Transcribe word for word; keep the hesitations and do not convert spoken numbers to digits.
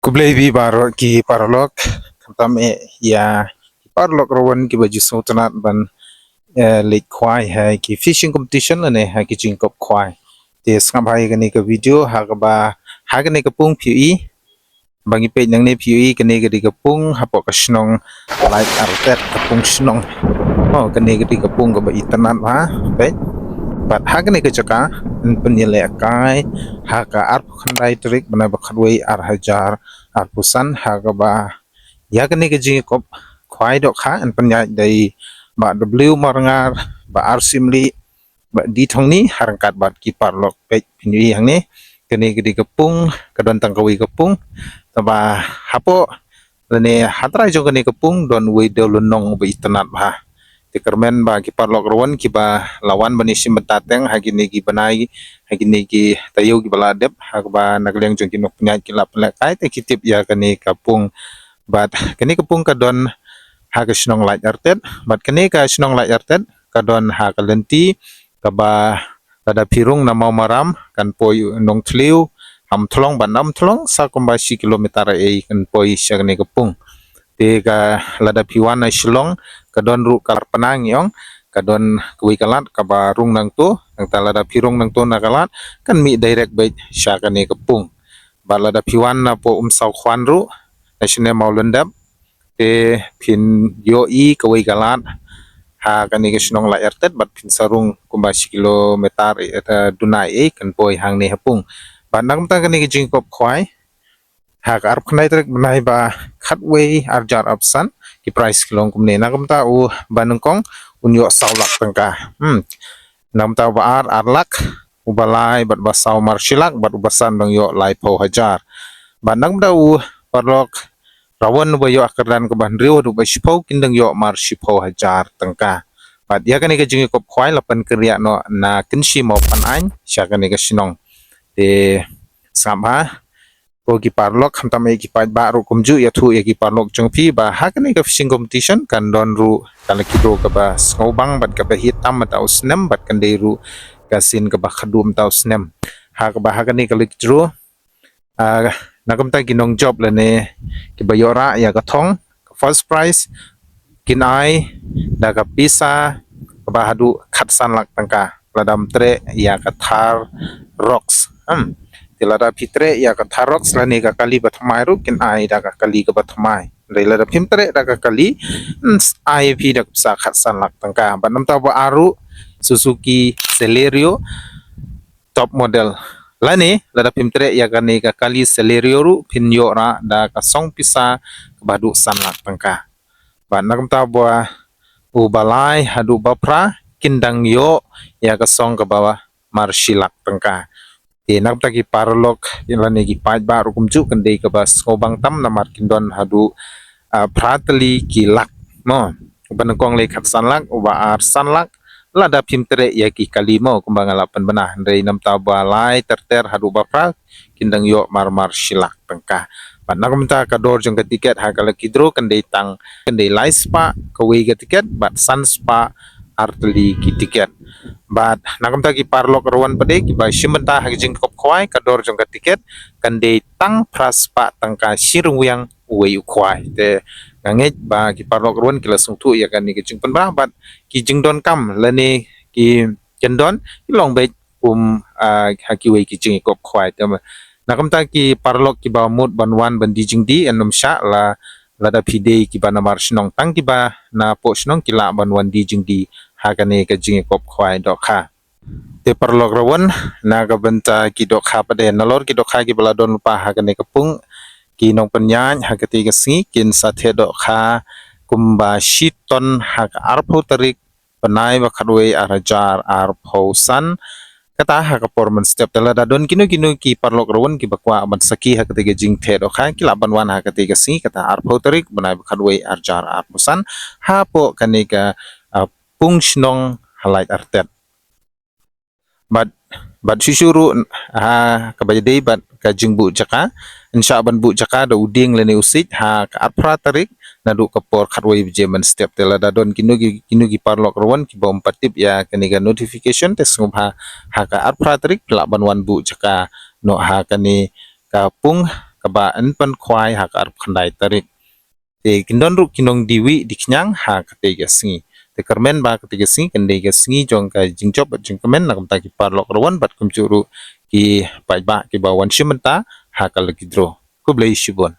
Khublei bha baroh ki paralok, khamtam eh ïa ki paralok ruh wan kiba ju sngewtynnat ban eh, leit khwai ha ki fishing competition lane ha ki jingkop khwai. Te sngap ha ïa kane ka video ha kaba ha kane ka pung phi ïohi. Ba ngi peit nangne phi ïohi kane ka dei ka pung hapoh ka shnong Laitartet, ka pung shnong. Oh, kane ka dei ka pung kaba itynnat bha, peit. Bad ha kane ka jaka yn pynïalehkai ha ka arphew khyndai tarik bnai ba khatwei ar hajar arphew san ha kaba ïa kane ka jingïakop khwai dohkha yn pynïaid da i Bah W Marngar, Bah R Syiemlieh, Bah D Thongni ha ryngkat bad ki paralok. Peit phin ïohi hangne, kane ka dei ka pung, ka don tang kawei ka pung. Tangba hapoh lane ha trai jong kane ka pung don uwei dewlynnong uba itynnat bha. Te kyrmen ba ki paralok ruh wan kiba la wan ban ïashim bynta teng ha kine ki bnai, ha kine ki taïew kiba la dep, ha kaba na ka liang jong ki nongpynïaid ki la pynlehkai te ki tip ïa kane ka pung. Bad kane ka pung ka don ha ka shnong Laitartet, bad kane ka shnong Laitartet ka don ha ka lynti kaba lada phi rung na Mawmaram kan poi Nongthliew ha Umthlong, bad na Umthlong sa kumba shi kilometer ei kan poi sha kane ka pung. Te ka lada phi wan na Shillong ka don ruh ka Larpana ngi ong, ka don kawei ka lad kaba rung nangto, nangta lada phi rung nangto na ka lad kan mih direct beit sha kane ka pung. Bad lada phi wan napoh Umsawkhwan ruh na shane Mawlyndep, te phin ïohi kawei ka lad ha kane ka shnong Laitartet bad phin sa rung kumba shi kilometer eh, duna ei kan poi hangne ha pung. Bad na kumta kane ka jingïakop khwai ha ka arphew khyndai tarik bnai ba khatwei ar hajar arphew san, ki prize ki long kumne. Na kumta u banyngkong un ïoh saw lak tyngka. Hmm. Na kumta uba ar, ar lak, uba lai bad uba saw mar shi lak, bad uba san dang ïoh laiphew hajar. Bad na kumta u paralok ruh wan uba ïoh ha ka kyrdan kaba hynriew haduh ba shiphew kin dang ïoh mar shiphew hajar tyngka. Bad ïa kane ka jingïakop khwai la pynkynriah noh na Kynshi Mawphanaiñ sha kane ka shnong. Te sngap ha, ko ki paralok, khamtam eh ki paidbah ruh kumjuh, ïathuh ïa ki paralok jong phi ba ha kane ka fishing competition kan don ruh ka lucky draw kaba sngewbang bad kaba heh tam mynta u snem bad kan dei ruh ka sien kaba khatduh mynta u snem. Ha kaba ha kane ka lucky draw, ah, na kumta ki nongjop lane kiba ïoh rah ïa ka thong, ka first prize, kin ai da ka pisa kaba haduh khatsan lak tyngka lada ym treh ïa ka Thar Roxx. Hmm. Te lada phi treh ïa ka Thar Roxx lane ka kali ba thymmai ruh kin ai da ka kali kaba thymmai. Hynrei lada phim treh da ka kali, yn ai phi da ka pisa khatsan lak tyngka. Bad na kumta uba ar ruh Suzuki Celerio top model. Lane lada phim treh ïa kane ka kali Celerio ruh phin ïoh rah da ka song pisa kaba haduh san lak tyngka. Bad na kumta uba lai haduh ba phra kin dang ïoh ïa ka song kaba mar shi lak tyngka. Te na kumta ki paralok lane ki paidbah ruh kumjuh kan dei kaba sngewbang tam namar kin don haduh, ah, phra tylli ki lak. Mo, uba nyngkong lei khatsan lak, uba ar san lak, lada phim treh ïa ki kali mo kumba nga la pynbna. Hynrei na kumta uba lai ter ter haduh ba phra kin dang ïoh mar mar shi lak tyngka. Bad na kumta ka dor jong ka tiket ha ka lucky draw kan dei tang, kan dei lai spah kawei ka tiket bad san spah ar tylli ki tiket. Bad na kumta ki paralok ruh wan pat de kiba shim bynta ha ka jingkop khwai, ka dor jong ka tiket kan dei tang phra spah tyngka shi ryngwiang uwei u khwai. Te nga ngeit ba ki paralok ruh wan ki la sngewthuh ïa kane ka jingpynbna bad ki jingdonkam lane ki kyndon ki long beit kum, ah, ha kiwei ki jingïakop khwai. Te na kumta ki paralok kiba mut ban wan ban die jingdie, yn ym shah la, lada phi dei kiba namar shnong, tang kiba napoh shnong ki lah ban wan die jingdie ha kane ka jingïakop khwai dohkha. Te paralok ruh wan, na ka bynta ki dohkha pat de, nalor ki dohkha kiba la don lypa ha kane ka pung, ki nongpynïaid ha kata ka sngi kin sa theh dohkha kumba shi ton ha ka arphew tarik bnai ba khatwei ar hajar arphew san. Kata ha ka por mynstep. Te lada don kino kino ki paralok ruh wan kiba kwah ban sakhi ha kata ka jingtheh dohkha ki lah ban wan ha kata ka sngi, kata arphew tarik bnai ba khatwei ar hajar arphew san, hapoh kane ka, ah, pung shnong ha Laitartet. Bad, bad shuh shuh ruh ha kaba ïadei bad ka jingbuh jaka, yn shah ban buh jaka da u dieng lane u siej ha ka arphew phra tarik naduh ka por khatwei baje mynstep. Te lada don kino ki, kino ki paralok ruh wan kiba ym pat tip ïa kane ka notification, te sngewbha ha ka arphew phra tarik phi lah ban wan buh jaka noh ha kane ka pung, kaba yn pynkhwai ha ka arphew khyndai tarik. Te kin don ruh ki nongdie wieh die khñiang ha katei ka sngi. Te kyrmen ba katei ka sngi kan dei ka sngi jong ka jingjop bad jingkmen na ka bynta ki paralok rawan bad kumjuh ruh ki paidbah kiba wan shim bynta ha ka lucky draw. Khublei shibun.